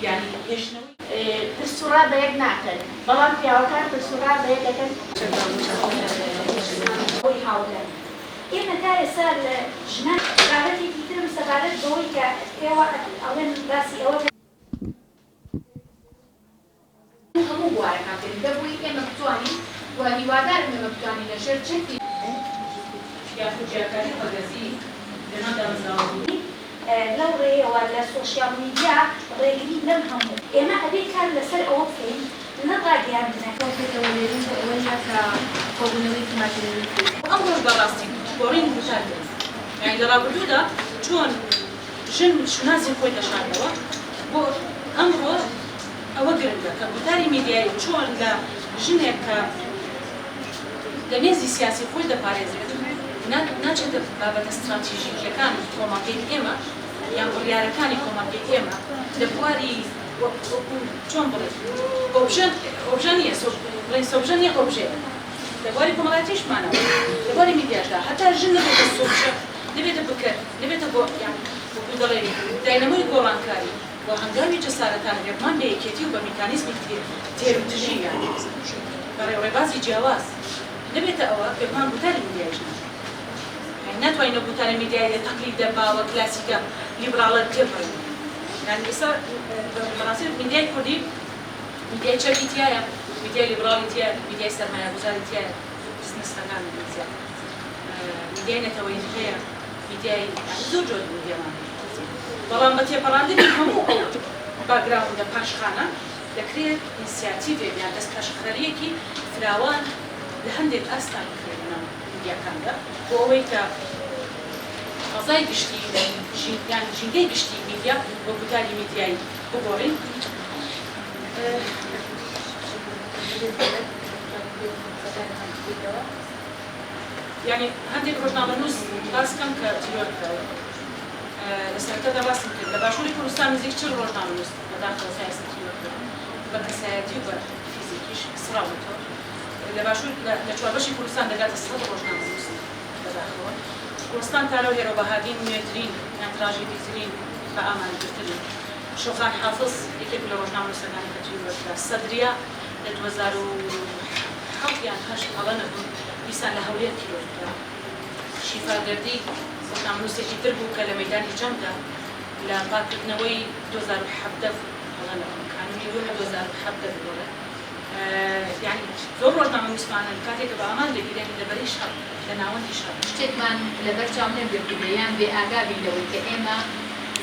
یانی هێشتنەوەی. پرس و ڕا بەیەک ناکەن، بەڵام پیاوەکان پرس و ڕا بەیەک ئەکەن. ئەوەی هاودەنگ ئێمە تا ئێستا لە ژنان. بابەتێکی ترم سەبارەت بەوەی کە ئێوە ئەڵێن باسی ئەوە. هەموو بوارەکان گرنگە بۆی ئێمە بتوانین و هیوادارم ئێمە بتوانین لە ژێر چەتری. یاخود جیاکاری ڕەگەزی لەناو دامەزراوە. لەو ڕێیەوە لە سۆشیال میدیا ڕێگری لەم هەموو. ئێمە ئەبێ کار لەسەر ئەوە بکەین لە ڕاگەیاندنەکە. کۆکردەوە لێرەین بۆ ئەوە نیە کە کۆبوونەوەیەکی ماتەمینی بکەین. ئەمڕۆش بەڕاستی گۆڕینی گوتار گرنگە. یانی لە ڕابردوودا چۆن ژن شوناسی خۆی دەشاردەوە، بۆ ئەمڕۆ ئەوە گرنگە کە گوتاری میدیایی چۆن لە ژنێک کە لە مێزی سیاسی خۆی دەپارێزێت و ناچێتە بابەتە ستراتیژیکیەکانی کۆمەڵگەی ئێمە یان بڕیارەکانی کۆمەڵگەی ئێمە لە بواری وەکو چۆن بڵێین ئۆبژە، ئۆبژە نییە، بڵێین سۆبژە نییە ئۆبژەیە لە بواری کۆمەڵایەتیشمانەوە لە بواری میدیاشدا هەتا ژن نەبێتە سۆبژە نەبێتە بکەر نەبێتە یان وەکو دەڵێن داینەمۆی گۆڕانکاری و هەنگاوی جەسارەتانە بێگومان بە یەکێتی و بە میکانیزمی تێر و تژی یان بە ڕێوڕێبازی جیاواز نەبێتە ئەوە بێگومان گوتاری میدیاییش نابێت. یانی ناتوانین ئەو گوتارە میدیاییە تەقلیدە باوە کلاسیکە لیبراڵە تێپەڕێنین. یانی ئێستا بەڕاستی میدیای کوردی میدیای چەپی تیایە، میدیای لیبراڵی تیایە، میدیای سەرمایەگوزاری تیایە، بزنسەکان زیاتر، میدیای نەتەوەیی هەیە، میدیای یانی زۆر جۆر میدیامان هەیە. بەڵام بە تێپەڕاندنی هەموو ئەو باکگراوندە پاشخانە دەکرێت ئینسیاتیڤێک یان دەستپێشخەرییەکی فراوان لە هەندێک ئاستدا بکرێت لەناو میدیاکاندا بۆ ئەوەی کە فەزای گشتی یان ژینگەی گشتی میدیا و گوتاری میدیایی بگۆڕین. یانی هەندێک ڕۆژنامەنووس باس کەم کە تیرۆر کراون. لە سەرەتادا باسم کرد لە باشووری کوردستان نزیک 40 ڕۆژنامەنووس بەداخەوە تا ئێستا تیرۆر کراون بە کەسایەتی و بە فیزیکیش سڕاونەتەوە. لە باشوور لە چواربەشی کوردستان دەگاتە 100 ڕۆژنامەنووس بەداخەوە. کوردستان تارە و هێرۆ بەهادین نوێترین یان تراژیدیترین بە ئامانجگرتنن. شۆخان حافز یەکێک بوو لە ڕۆژنامەنووسەکانی کە تیرۆر کرا. سەدریە لە 2007 یان هەشت هەڵە نەبم دیسان لە هەولێر تیرۆر کرا. شیفا گەردی ڕۆژنامەنووسێکی تر بوو کە لە مەیدانی جەنگدا لە پاککردنەوەی 2017 هەڵە نەبم کانوونی دووەمی 2017 بوو بەڵێ یانی زۆر ڕۆژنامەنووسمان هەن کاتێک کە بە ئامانج دەگیرێن لە بەرەی شەڕ لە ناوەندی شەڕ. شتێکمان لەبەر چاو نەگرتبێ یان بێ ئاگا بین لەوەی کە ئێمە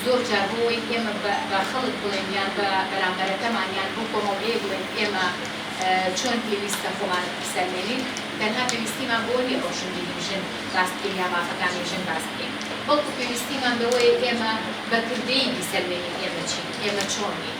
زۆر جار بۆ وەی ئێمە بە خەڵک بڵێین یان بە بەرامبەرەکەمان یان بۆ کۆمەڵگەیەک بڵێین ئێمە چۆن پێویستە خۆمان بسەلمێنین تەنها پێویستیمان بەوە نیە ڕۆشنبیری ژن باس بکەین یا مافەکانی ژن باس بکەین بەڵکو پێویستیمان بەوەیە ئێمە بە کردەیی بیسەلمێنین ئێمە چین ئێمە چۆنین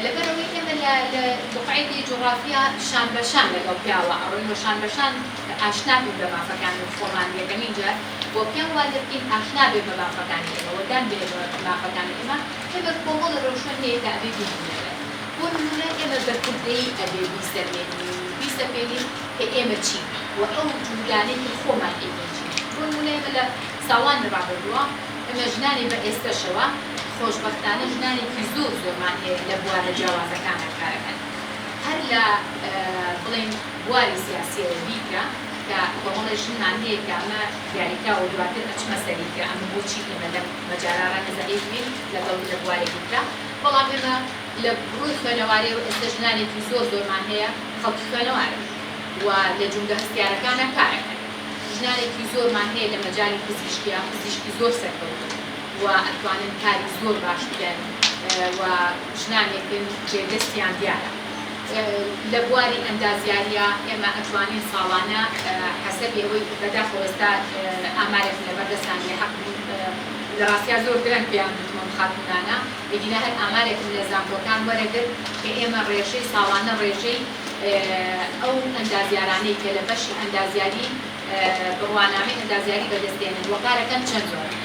لەبەرئەوەی ئێمە لە لە بوقعێکی جوغرافیا شان بە شان لەگەڵ پیاوە ئەڕۆین و شان بە شان ئاشنا بین بە مافەکانی خۆمان یەکەمین جار و پیاو وا لێ بکەین ئاشنا بێ بە مافەکانی ئێمە و دان بنێ بە مافەکانی ئێمە ئێمە کۆمەڵێ ڕێوشوێن هەیە کە ئەبێ بیگرینەبەر بۆ نموونە ئێمە بە کردەیی ئەبێ بیسەلمێنین و بیسەپێنین کە ئێمە چین و ئەو جوولانەی کە خۆمان ئەیکەین چین بۆ نموونە ئێمە لە ساڵانی ڕابردووە ئێمە ژنانی بە ئێستەشەوە خۆشبەختانە ژنانێکی زۆر زۆرمان هەیە لە بوارە جیاوازەکانا کارەکەن هەر لە بڵێین بواری سیاسیەوە بیگرە کە کۆمەڵێ ژنمان هەیە کە ئەمە دیاریکراوە دواتر ئەچمە سەری کە ئەمە بۆچی ئێمە لەم مەجالە ڕەنگە زەعیف بین لەگەڵ لە بوارێکی ترا بەڵام ئێمە لە ڕووی خوێنەواریەوە ئێستا ژنانێکی زۆر زۆرمان هەیە خەڵکی خوێنەوارن و لە جومگە هەستیارەکانا کارەکەن ژنانێکی زۆرمان هەیە لە مەجالی پزیشکیا پزیشکی زۆر سەرکەوتوون و ئەتوانن کاری زۆر باش بکەن و ژنانێکن جێ دەستیان دیارە لە بواری ئەندازیارییا ئێمە ئەتوانین ساڵانە حەسەبی ئەوەی بەداخەوە ئێستا ئامارێکم لەبەر دەستان نیە حەقم لە ڕاستیا زۆر درەنگ پێیان وتم ئەم خاتوونانە ئەگینا هەر ئامارێکم لە زانکۆکان وەرەگرت کە ئێمە ڕێژەی ساڵانە ڕێژەی ئەو ئەندازیارانەی کە لە بەشی ئەندازیاری بڕوانامەی ئەندازیاری بەدەست دێنن و کارەکەن چەند زۆرن.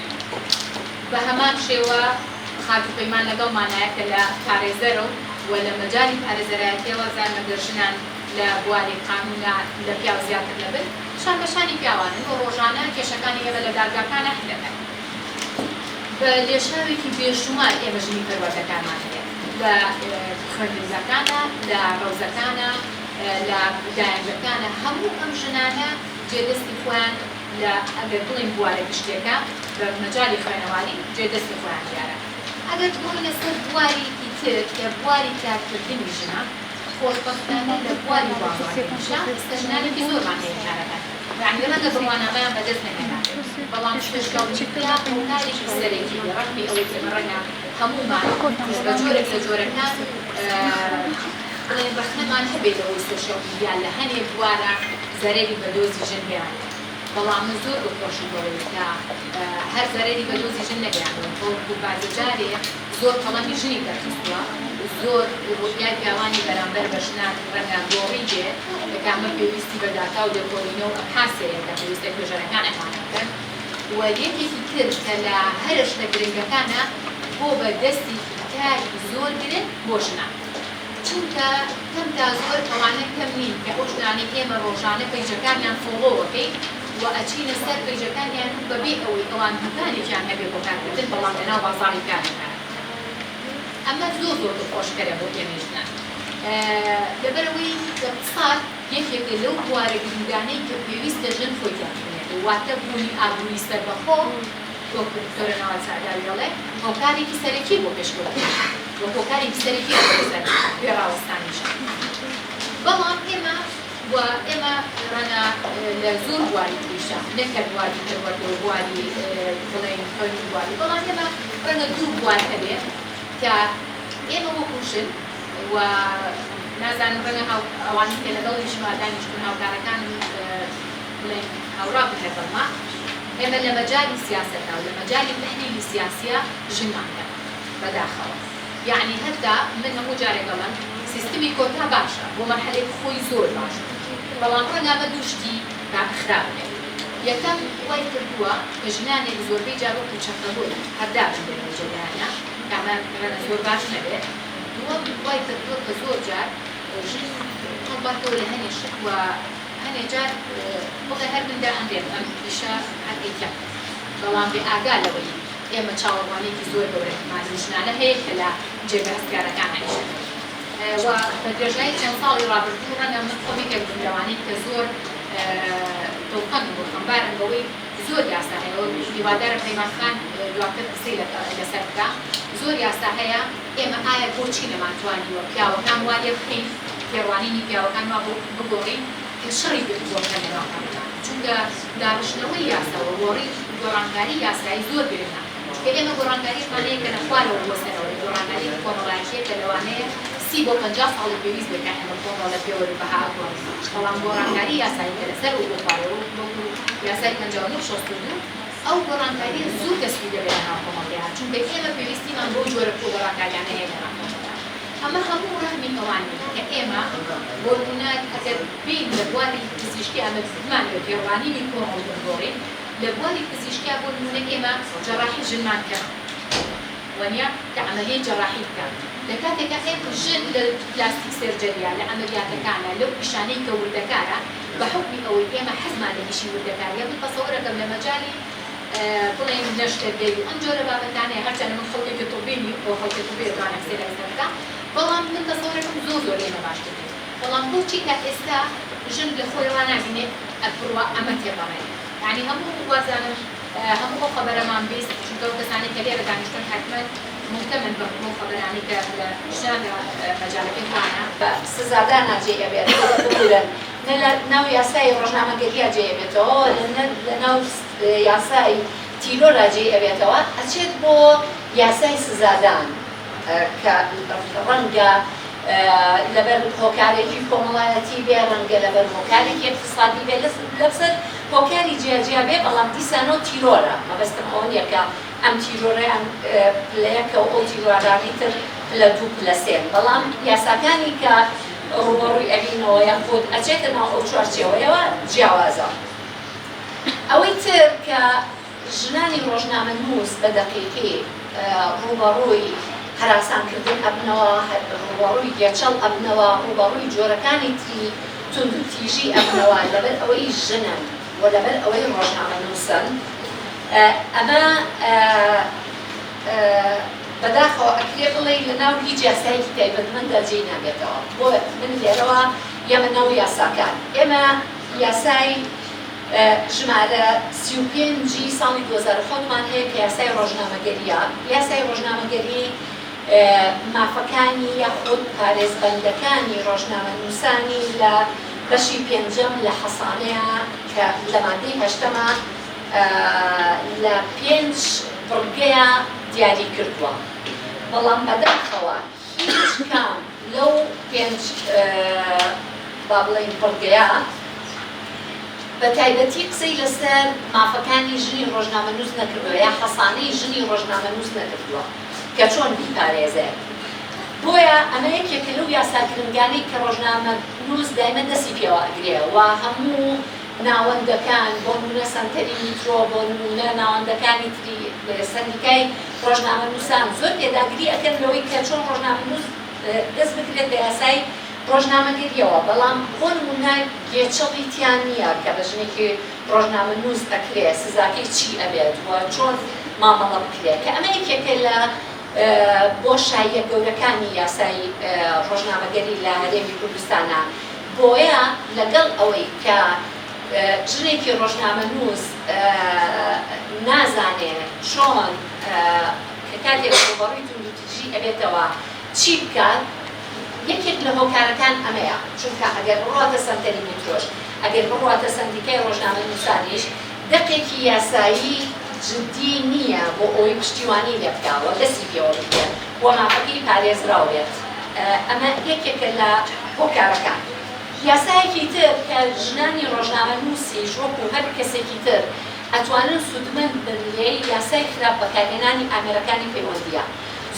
بە هەمان شێوە خاتوو پەیمان لەگەڵمانایە کە لە پارێزەرە و لە مەجالی پارێزەرایەتیەوە زانمە گەر ژنان لە بواری قانونا لە پیاو زیاتر نەبن شان بە شانی پیاوانن و ڕۆژانە کێشەکانی ئێمە لە دادگاکانا حل دەکەن. بە لێشاوێکی بێشومار ئێمە ژنی پەروەردەکارمان هەیە. لە خوێندنگاکانە، لە ڕەوزەکانە، لە دایەنگەکانە، هەموو ئەم ژنانە جێ دەستی خۆیان لە ئەگەر بڵێین بوارە گشتیەکە بە مەجالی خوێنەواری جێ دەستی خۆیان دیارە. ئەگەر بڕۆینە سەر بوارێکی تر کە بواری کارکردنی ژنە، خۆشبەختانە لە بواری بازاڕکردنیشا ئێستا ژنانێکی زۆرمان هەیە کارەکەن، یەعنی ڕەنگە بڕوانامەیان بەدەست نەهێنابێت، بەڵام social media هۆکارێکی سەرەکی بێ ڕەغمی ئەوەی ئێمە ڕەنگە هەموومان بە جۆرێک لە جۆرەکان بڵێین ڕەخنەمان هەبێت لەوەی social media لە هەنێ بوارا زەرەری بە دۆزی ژن گەیاندوە، بەڵام من زۆر دڵخۆشم بەوەی کە هەر زەرەری بە دۆزی ژن نەگەیاندوە، بەڵکو بازە جارێ زۆر قەڵەمی ژنی دەرخستوە و زۆر ڕوئیای پیاوانی بەرامبەر بە ژنان ڕەنگە گۆڕی بێ کە ئەمە پێویستی بە داتا و لێکۆڵینەوە و ئەبحاس هەیە کە پێویستە توێژەرەکان ئەمانە بکەن. و یەکێکی تر کە لە هەرە شتە گرنگەکانە بۆ بە دەستێکی کاری زۆر گرنگ بۆ ژنان. چونکە کەم تا زۆر ئەوانە کەم نین کە ئەو ژنانەی ئێمە ڕۆژانە پەیجەکانیان follow ئەکەین و ئەچینە سەر پەیجەکانیان و بەبێ ئەوەی ئەوان دوکانێکیان هەبێ بۆ کارکردن بەڵام لەناو بازاڕی کارە کار ئەمە زۆر زۆر دڵخۆشکەرە بۆ ئێمەی ژنان لەبەرئەوەی ئیقتساد یەکێکە لەو بوارە گرنگانەی کە پێویستە ژن خۆی تیا ببینێت واتە بوونی ئابووری سەربەخۆ وەک دکتۆرە نەوال سەعداوی دەڵێ هۆکارێکی سەرەکیە بۆ پێشکەوتنی ژن و هۆکارێکی سەرەکیە بۆ لەسەر پێ ڕاوەستانی ژن. بەڵام ئێمە و ئێمە ڕەنگە لە زۆر بواری تریشا نەک هەر بواری پەروەردە و بواری بڵێین خوێندن و بواری بەڵام ئێمە ڕەنگە دوو بوار هەبێ کە ئێمە وەکوو ژن و نازانم ڕەنگە هاو ئەوانەی کە لەگەڵیشما دانیشتوون هاوکارەکانم بڵێین هاوڕا بن لەگەڵما ئێمە لە مەجالی سیاسەتا و لە مەجالی تەحلیلی سیاسیا ژنمان کەمە بەداخەوە یەعنی هەتا من هەموو جارێک ئەڵێم سیستمی کۆتا باشە بۆ مەرحەلەی خۆی زۆر باش بوو بەڵام ڕەنگە ئەمە دوو شتی خراپ بێت یەکەم وای کردووە کە ژنانێک زۆربەی جار وەکو چەقەگوڵ هەر دابنرێن لەو جێگایانە کە ئەمە ڕەنگە زۆر باش نەبێت دووەم وای کردووە کە زۆر جار ژن هەڵباتەوە لە هەنێ شت و هەنێ جار بڵێ هەر من دائەنرێم ئەم ئیشە هەر ئەیکەم بەڵام بێ ئاگا لەوەی ئێمە چاوەڕوانیەکی زۆر گەورەمان لەو ژنانە هەیە کە لە جێگە هەستیارەکانا ئیش ئەکەن و بە درێژایی چەند ساڵی ڕابردوو ڕەنگە من خۆم یەکێک بم لەوانەی کە زۆر دڵتەنگم و خەمبارم بەوەی زۆر یاسا هەیە و هیوادارم پەیمان خان دواتر قسەی لەسەر بکا زۆر یاسا هەیە ئێمە ئایا بۆچی نەمانتوانیوە پیاوەکان وا لێ بخەین تێڕوانینی پیاوەکان وا بگۆڕین کە شەڕی بۆ بکەن لەناو پەرلەمان چونکە داڕشتنەوەی یاسا و گۆڕین گۆڕانکاری یاسایی زۆر گرنگە چونکە ئێمە گۆڕانکاریەکمان هەیە کە لە خوارەوە بۆ سەرەوەیە گۆڕانکاریەکی کۆمەڵایەتیە کە لەوانەیە 30 بۆ 50 ساڵی پێویست بێت تا ئێمە کۆمەڵ لە پێوەر و بەها ئەگۆڕین بەڵام گۆڕانکاری یاسایی کە لە سەرەوە بۆ خوارەوە وەکو یاسای 59 62 ئەو گۆڕانکاریە زوو تەسبیت دەبێت لە ناو کۆمەڵگەیا چونکە ئێمە پێویستیمان بەو جۆرە گۆڕانکاریانە هەیە لە ناو کۆمەڵگا ئەمە هەموو ڕەغمی ئەوان نیە کە ئێمە بۆ نمونە ئەگەر بێین لە بواری پزیشکی ئەمە بمانەوێت تێڕوانینی کۆمەڵ بگۆڕین لە بواری پزیشکیا بۆ نمونە ئێمە جەڕاحی ژنمان کەمە وەنیە کە عەمەلیەی جەڕاحی بکا لە کاتێکا ئێمە ژن لە plastic surgery یا لە عەمەلیاتەکانا لەو ئیشانەی کە وردەکارە بە حوکمی ئەوەی ئێمە حەزمان لە ئیشی وردەکاریە من تەسەورەکەم لە مەجالی بڵێین نەشتەرگەری و ئەم جۆرە بابەتانەیە هەرچەندە من خەڵکێکی طبی نیم ئەوە خەڵکی طبی ئەتوانێ قسەی لەسەر بکا بەڵام من تەسەورەکەم زۆر زۆر ئێمە باشتر بین بەڵام بۆچی تا ئێستا ژن لە خۆی ڕانابینێ بڕوا ئەمە تێپەڕێنێ یانی هەموو وازانم هەموو ئەو خەبەرەمان 20 چونکە ئەو کەسانەی کە لێرە دانیشتوون حەتمەن موهتەمن بە بەو خەبەرانەی کە لە ژنان لە مەجالەکەی خۆیانە. بە سزادانا جێی ئەبێتەوە ببورن نە لە ناو یاسای ڕۆژنامەگەریا جێی ئەبێتەوە نە لە ناو یاسای تیرۆرا جێی ئەبێتەوە ئەچێت بۆ یاسای سزادان کە ڕەنگە لەبەر هۆکارێکی کۆمەڵایەتی بێ ڕەنگە لەبەر هۆکارێکی ئیقتسادی بێ لەسەر هۆکاری جیاجیا بێ بەڵام دیسانەوە تیرۆرە مەبەستم ئەوە نییە کە ئەم تیرۆرەیان پلە یەکە و ئەو تیرۆرانەی تر پلە دوو پلە سێن بەڵام یاساکانی کە ڕووبەڕووی ئەبینەوە یاخود ئەچێتە ناو ئەو چوارچێوەیەوە جیاوازە. ئەوەی تر کە ژنانی ڕۆژنامەنووس بە دەقیقی ڕووبەڕووی هەراسانکردن ئەبنەوە، ڕووبەڕووی گێچەڵ ئەبنەوە، ڕووبەڕووی جۆرەکانی تری توندوتیژی ئەبنەوە لەبەر ئەوەی ژنن و لەبەر ئەوەی ڕۆژنامەنووسن، ئەمە. بەداخەوە ئەکرێ بڵێی لەناو هیچ یاسایەکی تایبەتمەندا جێی نابێتەوە. بۆ من لێرەوە یەمە ناو یاساکان. ئێمە یاسای ژمارە 35 ی ساڵی 2007 مان هەیە کە یاسای ڕۆژنامەگەرییە. یاسای ڕۆژنامەگەری مافەکانی یاخود پارێزبەندەکانی ڕۆژنامەنووسانی لە بەشی پێنجەم لە حەسانەیە کە لە مادەی هەشتەما لە پێنج بڕگەیا دیاری کردووە، بەڵام بەداخەوە هیچ کام لەو پێنج با بڵێین بڕگەیە بە تایبەتی قسەی لەسەر مافەکانی ژنی ڕۆژنامەنووس نەکردووە یا حەسانەی ژنی ڕۆژنامەنووس نەکردووە کە چۆن بیپارێزێت. بۆیە ئەمە یەکێکە لەو یاسا گرنگانەی کە ڕۆژنامەنووس دایمە دەستی پێوە ئەگرێ و هەموو ناوەندەکان، بۆ نموونە سەنتەری میترۆ، بۆ نموونە ناوەندەکانی تری سەندیکای ڕۆژنامەنووسان زۆر پێداگری ئەکەن لەوەی کە چۆن ڕۆژنامەنووس دەست بگرێت بە یاسای ڕۆژنامەگەرییەوە، بەڵام بۆ نموونە گێچەڵی تیا نییە کە بە ژنێکی ڕۆژنامەنووس ئەکرێ سزاکەی چی ئەبێت و چۆن مامەڵە بکرێ، کە ئەمە یەکێکە لە بۆشاییە گەورەکانی یاسای ڕۆژنامەگەری لە هەرێمی کوردستانا. بۆیە لەگەڵ ئەوەی کە ژنێکی ڕۆژنامەنووس نازانێ چۆن کە کاتێک ڕووبەڕووی توندوتیژی ئەبێتەوە چی بکات، یەکێک لە هۆکارەکان ئەمەیە، چونکە ئەگەر بڕواتە سەنتەری میترۆش، ئەگەر بڕواتە سەندیکای ڕۆژنامەنووسانیش دەقێکی یاسایی جدی نییە بۆ ئەوەی پشتیوانی لێ بکا و دەستی پێوە بگرێت و مافەکەی پارێزراو بێت. ئەمە یەکێکە لە هۆکارەکان. یاسایەکی تر کە ژنانی ڕۆژنامەنووسیش وەکو هەر کەسێکی تر ئەتوانن سوودمەند بن لێی، یاسای خراپ بەکارهێنانی ئامێرەکانی پەیوەندییە.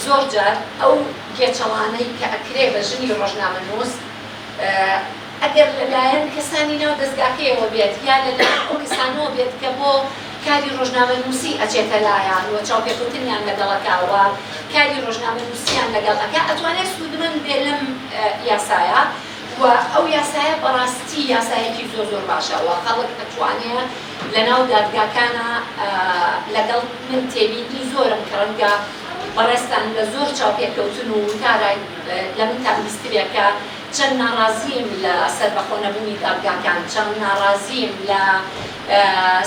زۆر جار ئەو گێچەڵانەی کە ئەکرێ بە ژنی ڕۆژنامەنووس، ئەگەر لەلایەن کەسانی ناو دەزگاکەیەوە بێت یا لەلایەن ئەو کەسانەوە بێت کە بۆ کاری ڕۆژنامەنووسی ئەچێتە لایان و چاوپێکەوتنیان لەگەڵ ئەکا و کاری ڕۆژنامەنووسیان لەگەڵ ئەکا ئەتوانێت سوودمەند بێ لەم یاسایە و ئەو یاسایە بەڕاستی یاسایەکی زۆر زۆر باشە و خەڵک ئەتوانێ لەناو دادگاکانا لەگەڵ من تێبینی زۆرم کە ڕەنگە بەڕێزتان لە زۆر چاوپێکەوتن و وتارا لە منتان بیستبێ کە چەند ناڕازیم لە سەربەخۆ نەبوونی دادگاکان، چەند ناڕازیم لە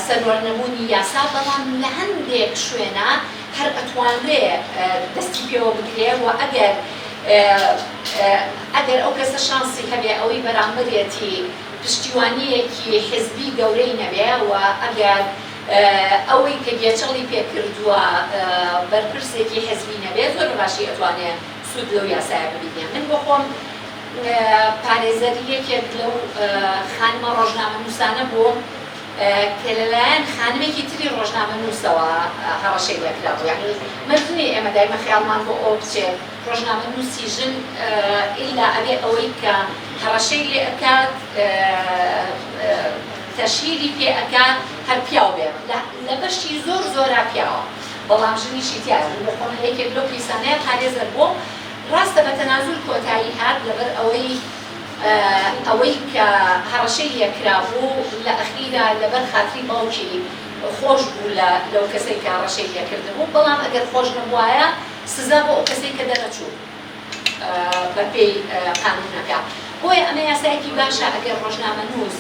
سەروەر نەبوونی یاسا، بەڵام لە هەندێک شوێنا هەر ئەتوانرێ دەستی پێوە بگرێ و ئەگەر ئەگەر ئەو کەسە شانسی هەبێ ئەوەی بەرامبەرێتی پشتیوانییەکی حزبی گەورەی نەبێ و ئەگەر ئەوەی کە گێچەڵی پێ کردووە بەرپرسێکی حزبی نەبێ زۆر بە باشی ئەتوانێ سوود لەو یاسایە ببینێ. من بۆ خۆم پارێزەری یەکێک لەو خانمە ڕۆژنامەنووسانە بووم کە لەلایەن خانمێکی تری ڕۆژنامەنووسەوە هەڕەشەی لێکرابوو. یانی مەرج نییە ئێمە دایمە خەیاڵمان بۆ ئەوە بچێت ڕۆژنامەنووسی ژن ئیلا ئەبێ ئەوەی کە هەڕەشەی لێ ئەکات تەشهیری پێ ئەکا هەر پیاو بێ. لە بەشی زۆر زۆرا پیاوە. بەڵام ژنیشی تیایە، من بۆ خۆم لە یەکێک لەو کەیسانەیا پارێزەر بووم، ڕاستە بە تەنازول کۆتایی هات لەبەر ئەوەی ئەوەی کە هەڕەشەی لێکرابوو لە ئەخیرا لەبەر خاتری باوکی خۆش بوو لە لەو کەسەی کە هەڕەشەی لێکردبوو، بەڵام ئەگەر خۆش نەبوایە سزا بۆ ئەو کەسەی کە دەرەچوو بە پێی قانوونەکە. بۆیە ئەمە یاسایەکی باشە ئەگەر ڕۆژنامەنووس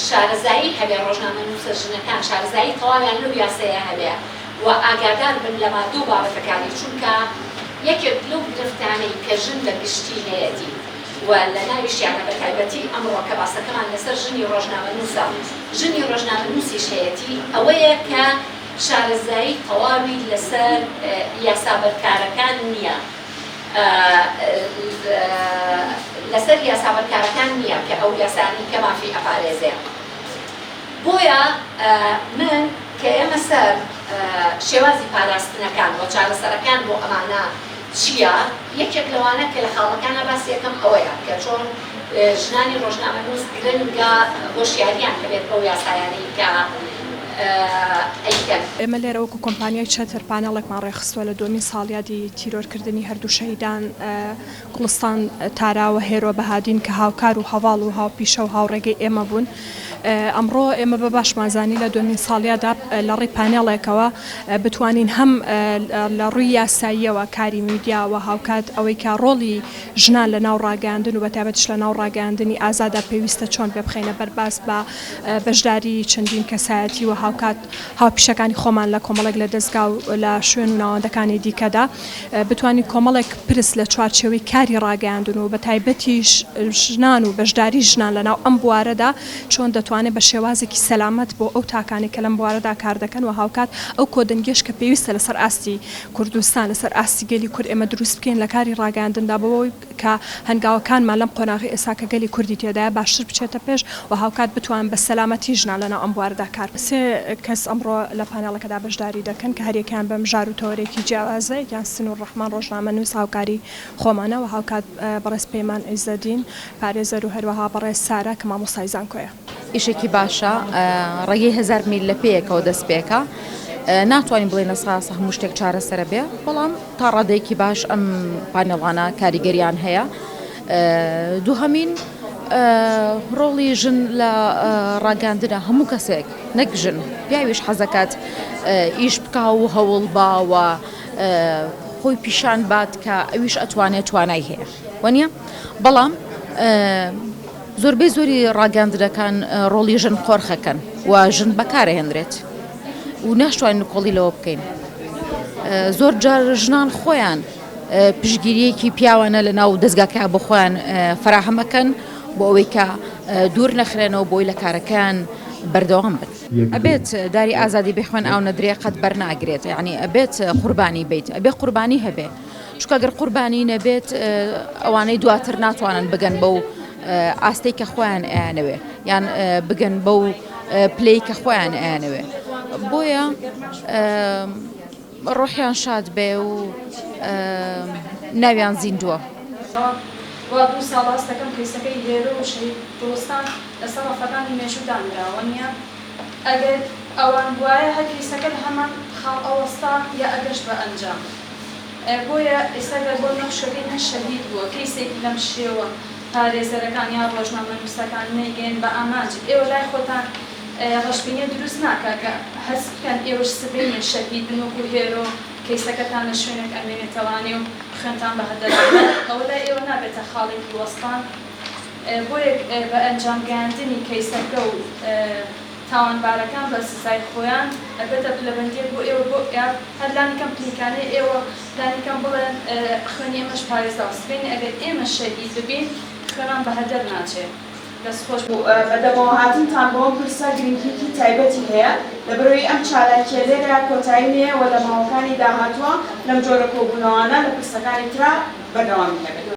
شارەزایی هەبێ، ڕۆژنامەنووسە ژنەکان شارەزایی تەواویان لەو یاسەیە هەبێ و ئاگادار بن لە ماددە و بابەتەکانی، چونکە یەکێک لەو گرفتانەی کە ژن بە گشتی هەیەتی و لە ناویشیانە بە تایبەتی ئەمڕۆ کە باسەکەمان لەسەر ژنی ڕۆژنامەنووسە، ژنی ڕۆژنامەنووسیش هەیەتی ئەوەیە کە شارەزایی تەواوی لەسەر یاسا بەرکارەکان نییە. لەسەر یاسا بەرکارەکان نییە کە ئەو یاسایانەی کە مافی ئەپارێزێ. بۆیە من کە ئێمە سەر شێوازی پاراستنەکان و چارەسەرەکان بۆ ئەمانە چییە، یەکێک لەوانە کە لە خاڵەکانا باسی ئەکەم ئەوەیە کە چۆن ژنانی ڕۆژنامەنووس گرنگە هۆشیاریان هەبێت بەو یاسایانەی کە ئەیکەن. ئێمە لێرە وەکو کۆمپانیای چەتر پانێڵێکمان ڕێکخستووە لە دووەمین ساڵیادی تیرۆرکردنی هەردوو شەهیدان گوڵستان تارا و هێرۆ بەهادین کە هاوکار و هەڤاڵ و هاوپیشە و هاوڕێگەی ئێمە بوون. ئەمڕۆ ئێمە بە باشمان زانی لە دووەمین ساڵیادا لە ڕێی پانێڵێکەوە بتوانین هەم لە ڕووی یاساییەوە کاری میدیا و هاوکات ئەوەی کە ڕۆڵی ژنان لە ناو ڕاگەیاندن و بەتایبەتیش لە ناو ڕاگەیاندنی ئازادا پێویستە چۆن بێ بخەینە بەر باس بە بەشداری چەندین کەسایەتی و هاوکات هاوپیشەکانی خۆمان لە کۆمەڵێک لە دەزگا و لە شوێن و ناوەندەکانی دیکەدا بتوانین کۆمەڵێک پرس لە چوارچێوەی کاری ڕاگەیاندن و بەتایبەتیش ژنان و بەشداری ژنان لە ناو ئەم بوارەدا چۆن دەتوانێت بە شێوازێکی سەلامەت بۆ ئەو تاکانەی کە لەم بوارەدا کار دەکەن و هاوکات ئەو کۆدەنگیەش کە پێویستە لەسەر ئاستی کوردستان لەسەر ئاستی گەلی کورد ئێمە دروست بکەین لە کاری ڕاگەیاندندا بۆ ئەوەی کە هەنگاوەکانمان لەم قۆناغەی ئێستا کە گەلی کوردی تێدایە باشتر بچێتە پێش و هاوکات بتوان بە سەلامەتی ژنان لەناو ئەم بوارەدا کار سێ کەس ئەمڕۆ لە پانێڵەکەدا بەشداری دەکەن کە هەریەکەیان بە مژار و تەوەرێکی جیاوازە، یەکیان سنوور ڕەحمان ڕۆژنامەنووس هاوکاری خۆمانە و هاوکات بەڕێز پەیمان عیزەدین پارێزەر و هەروەها بەڕێز سارا کە مامۆستای زانکۆیە. ئیشێکی باشە ڕێگەی هەزار میل لە پێیەکەوە دەست پێکا ناتوانین بڵێین لە ساسە هەموو شتێک چارەسەرە بێ بەڵام تا ڕادەیەکی باش ئەم پانێڵانە کاریگەریان هەیە دووهەمین ڕۆڵی ژن لە ڕاگەاندنە هەموو کەسێک نەک ژن پیاویش حەزەکات ئیش بکا و هەوڵ باوە خۆی پیشان بات کە ئەویش ئەتوانێت توانای هەیە وەنیە بەڵام زۆربەی زۆری ڕاگەیاندنەکان ڕۆڵی ژن قۆرخەکەن و ژن بەکارەهێنرێت و ناشتوانین نکۆڵی لەوە بکەین زۆر جار ژنان خۆیان پشگیریەکی پیاوانە لە ناو دەستگاکە بۆ خۆیان فراهەمەکەن بۆ ئەوەی کە دوور نەخرێنەوە بۆی لە کارەکەیان بەردەوام بن. ئەبێت داری ئازادی بێ خوێن ئاو نەدرێ قەت بەرناگرێت یعنی ئەبێت قوربانی بیت ئەبێ قوربانی هەبێ چونکە گەر قوربانی نەبێت ئەوانەی دواتر ناتوانن بگەن بەو ئاستەی کە خۆیان ئەیانەوێ یان بگەن بەو پلەی کە خۆیان ئەیانەوێ بۆیە ڕۆحیان شاد بێ و ناویان زیندووە. وا دوو ساڵە هەست دەکەم کەیسەکەی هێرۆ و شەهید گوڵستان لەسەر ڕەفەکانی مێژوو دانراوە نیە؟ ئەگەر ئەوان بوایە هەر کەیسەکە لە هەمان خاڵ ئەوەستا یا ئەگەشت بە ئەنجام. بۆیە ئێستا گەر بۆ نمونە خوشکەکەی من شەهید بووە کەیسێکی لەم شێوە پارێزەرەکان یان ڕۆژنامەنووسەکان نەیگەیەن بە ئامانج ئێوە لای خۆتان ڕەشبینیە دروست ناکا کە هەست بکەن ئێوەش سبەینێ شەهید بن وەکو هێرۆ کەیسەکەتان لە شوێنێک ئەمێنێتەوانێ و خوێنتان بە هەدەر ئەدات ئەوە لای ئێوە نابێتە خاڵێکی وەستان بۆیە بە ئەنجام گەیاندنی کەیسەکە و تاوانبارەکان بە سزای خۆیان ئەبێتە پلەبەندیەک بۆ ئێوە بۆ یا هەر لانی کەم پلیکانەی ئێوە لانی کەم بڵێن خوێنی ئێمەش پارێزراوە سبەینێ ئەگەر ئێمە شەهید ببین خوێنمان بە هەدەر ناچێ دەست خۆش. بەدەمەوەهاتنتان بۆ ئەم پرسە گرنگییەکی تایبەتی هەیە، لەبەرئەوەی ئەم چالاکییە لێرە کۆتایی نەیە و لە ماوەکانی داهاتووە لەم جۆرە کۆبوونەوانە لە پرسەکانی ترا بەردەوامی هەبێت.